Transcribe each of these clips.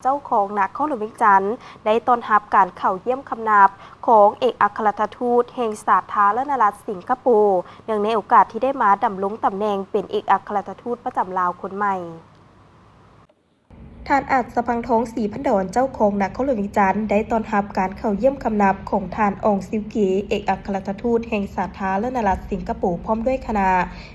ເຈົ້າຄອງນະຄອນຫຼວງວຽງຈັນ ໄດ້ຕ້ອນຮັບການເຂົ້າຢ້ຽມຄຳນັບຂອງເອກອັກຄະລັດຖະທູດແຫ່ງສາທາລະນະລັດສິງກະໂປ ເນື່ອງໃນໂອກາດທີ່ໄດ້ມາດຳລົງຕຳແໜ່ງເປັນເອກອັກຄະລັດຖະທູດປະຈຳລາວຄົນໃໝ່. ທ່ານ ອາດສະພັງທອງ ສີພັນດອນ ເຈົ້າຄອງນະຄອນຫຼວງວຽງຈັນ ໄດ້ຕ້ອນຮັບການເຂົ້າຢ້ຽມຄຳນັບຂອງທ່ານ ອອງ ຊິວເກ ເອກອັກຄະລັດຖະທູດແຫ່ງສາທາລະນະລັດສິງກະໂປ ພ້ອມດ້ວຍຄະນະ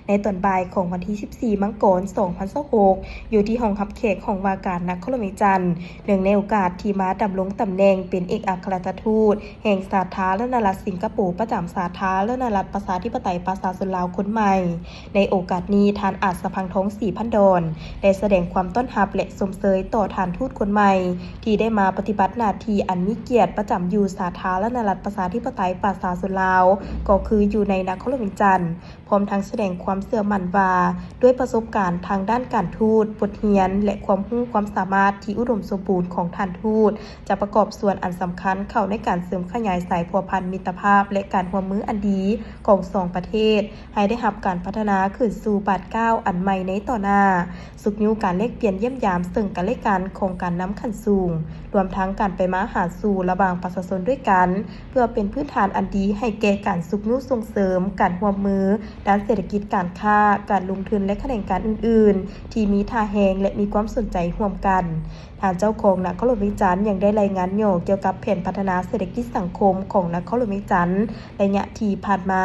ໃນຕອນບ່າຍຂອງວັນທີສິບສີ່ ມັງກອນ ສອງພັນຊາວຫົກ ຢູ່ທີ່ຫ້ອງຮັບແຂກຫ້ອງວ່າການນະຄອນຫຼວງວຽງຈັນ ເນື່ອງໃນໂອກາດທີ່ມາດຳລົງຕຳແໜ່ງເປັນເອກອັກຄະລັດຖະທູດແຫ່ງສາທາລະນະລັດສິງກະໂປ ປະຈຳສາທາລະນະລັດປະຊາທິປະໄຕປະຊາຊົນລາວຄົນໃໝ່. ໃນໂອກາດນີ້, ທ່ານ ອາດສະພັງທອງ ສີພັນດອນ ໄດ້ສະແດງຄວາມຕ້ອນຮັບ ແລະ ຊົມເຊີຍຕໍ່ທ່ານທູດຄົນໃໝ່ ທີ່ໄດ້ມາປະຕິບັດໜ້າທີ່ອັນມີກຽດປະຈຳຢູ່ສາທາລະນະລັດປະຊາທິປະໄຕປະຊາຊົນລາວ ກໍຄືຢູ່ໃນນະຄອນຫຼວງວຽງຈັນ. ພ້ອມທັງສະແດງຄວາມເຊື່ອໝັ້ນວ່າ ດ້ວຍປະສົບການທາງດ້ານການທູດ, ບົດຮຽນ ແລະ ຄວາມຮູ້ຄວາມສາມາດທີ່ອຸດົມສົມບູນຂອງທ່ານທູດ ຈະປະກອບສ່ວນອັນສຳຄັນເຂົ້າໃນການເສີມຂະຫຍາຍສາຍພົວພັນມິດຕະພາບ ແລະ ການຮ່ວມມືອັນດີຂອງສອງປະເທດ ໃຫ້ໄດ້ຮັບການພັດທະນາຂຶ້ນສູ່ບາດກ້າວອັນໃໝ່ໃນຕໍ່ໜ້າ, ຊຸກຍູ້ການແລກປ່ຽນຢ້ຽມຢາມເຊິ່ງກັນແລະກັນຂອງການນຳຂັ້ນສູງ, ລວມທັງການໄປມາຫາສູ່ລະຫວ່າງປະຊາຊົນດ້ວຍກັນ ເພື່ອເປັນພື້ນຖານອັນດີໃຫ້ແກ່ການຊຸກຍູ້ສົ່ງເສີມການຮ່ວມມືດ້ານເສດຖະກິດ, ການຄ້າ, ການລົງທຶນ ແລະ ຂະແໜງການອື່ນໆ ທີ່ມີທ່າແຮງ ແລະ ມີຄວາມສົນໃຈຮ່ວມກັນ. ທ່ານເຈົ້າຄອງນະຄອນຫຼວງວຽງຈັນຍັງໄດ້ລາຍງານຫຍໍ້ກ່ຽວກັບແຜນພັດທະນາເສດຖະກິດສັງຄົມຂອງນະຄອນຫຼວງວຽງຈັນໄລຍະທີ່ຜ່ານມາ,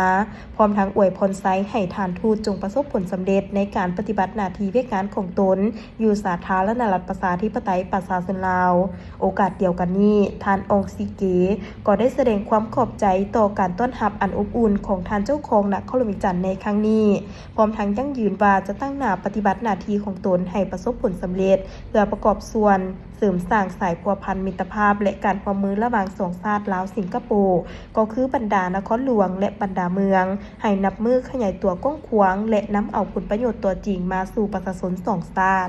ພ້ອມທັງອວຍພອນໄຊໃຫ້ທ່ານທູດຈົ່ງປະສົບຜົນສຳເລັດໃນການປະຕິບັດໜ້າທີ່ວຽກງານຂອງຕົນຢູ່ສາທາລະນະລັດປະຊາທິປະໄຕປະຊາຊົນລາວ. ໂອກາດດຽວກັນນີ້, ທ່ານ ອອງ ຊິເກ ກໍໄດ້ສະແດງຄວາມຂອບໃຈຕໍ່ການຕ້ອນຮັບອັນອົບອຸ່ນຂອງທ່ານເຈົ້າຄອງນະຄອນຫຼວງວຽງຈັນໃນຄັ້ງນີ້, ພ້ອມທັງຢັ້ງຢືນວ່າຈະຕັ້ງໜ້າປະຕິບັດໜ້າທີ່ຂອງຕົນໃຫ້ປະສົບຜົນສຳເລັດ ເພື່ອປະກອບສ່ວນເສີມສ້າງສາຍພົວພັນມິດຕະພາບ ແລະ ການຮ່ວມມືລະຫວ່າງສອງຊາດລາວ-ສິງກະໂປ, ກໍຄືບັນດານະຄອນຫຼວງ ແລະ ບັນດາເມືອງ, ໃຫ້ນັບມື້ຂະຫຍາຍຕົວກວ້າງຂວາງ ແລະ ນຳເອົາຜົນປະໂຫຍດຕົວຈິງມາສູ່ປະຊາຊົນສອງຊາດ.